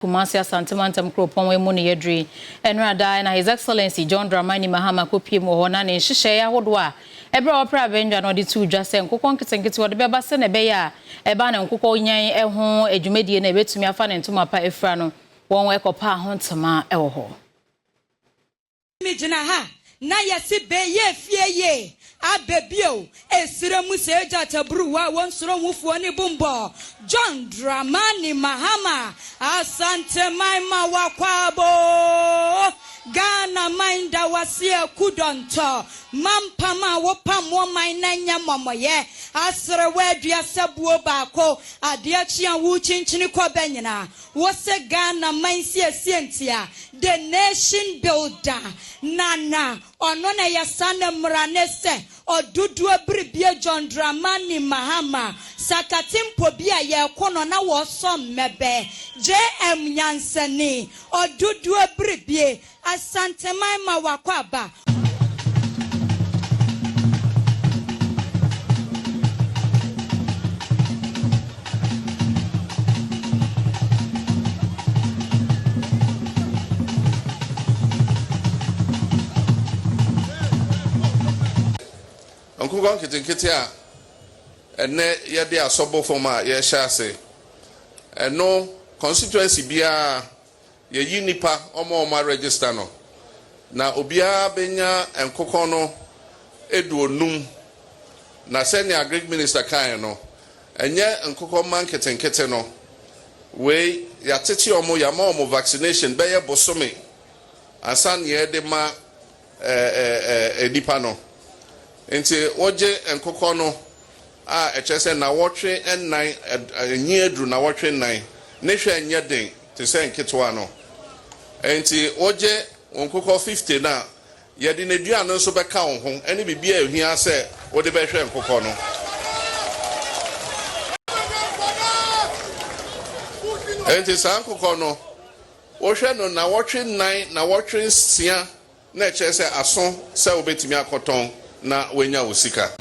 Kumasi Asante Mantam kuropɔn mu ne yɛduru yi. Ɛnora da na His Excellency John Dramani Mahama kɔpue mu wɔ hɔ na ne nhyehyɛeɛ ahodoɔ a ɛberɛ a ɔpere abɛndwa no ɔde too dwa sɛ nkokɔ nketenkete ɔde bɛba sɛdeɛ ɛbɛyɛ a ɛba ne nkokɔ nyan ho adwumadie no a ɛbɛtumi afa ne ntoma pa afira no wɔn ɛkɔpaa ho ntoma wɔ hɔ. Me gyina ha na yɛse beyɛ fie yie abɛ bio esrɛ mu sɛ gyata buruwa a wɔnsuro nwufoɔ ne bumbɔ John Dramani Mahama Asanteman ma wakwaabo Ghana man da wase aku dɔntɔ mampam a wopam wo man na nyɛ mɔmɔyɛ aserewa aduasa buo baako adeɛ kye a wokyinkyini kɔ bɛ nyina Wose Ghana man siesie ntia the nation builder Nana ɔno na yɛ sa ne mmra ne sɛ ɔdodoɔ biribie John Dramani Mahama sakate mpo bi a yɛko no na wɔsɔ mmɛbɛ JM nyansani ɔdodoɔ biribie Asanteman ma wakɔ aba. Nkokɔ nketenkete a ɛnnɛ yɛde asɔ bɔ fam a yɛrehyɛ ase. Ɛno constituency biara yɛyi nipa ɔmo a ɔmo aregister no na obiara bɛnya nkokɔ no 50. Na sɛnea Agric Minister kan no, ɛnyɛ nkokɔ mma nketenkete no. Wei yɛatete ɔmo, yɛama ɔmo vaccination bɛyɛ bosome ansa na yɛde ma nipa no. Nti wogye nkokɔ no a ɛkyerɛ sɛ nawɔtwe 4, ɛnyi aduru nawɔtwe 4 ne hwɛ nyɛ den te sɛ nketewa no. Nti wogye nkokɔ 50 na yɛde n'aduane nso bɛka wo ho ɛne biribi a ehia sɛ wode bɛhwɛ nkokɔ no. Nti saa nkokɔ no wohwɛ no nawɔtwe 4, nawɔtwe 6 na ɛkyerɛ sɛ aso sɛ wobɛtumi akɔtɔn na woanya wo sika.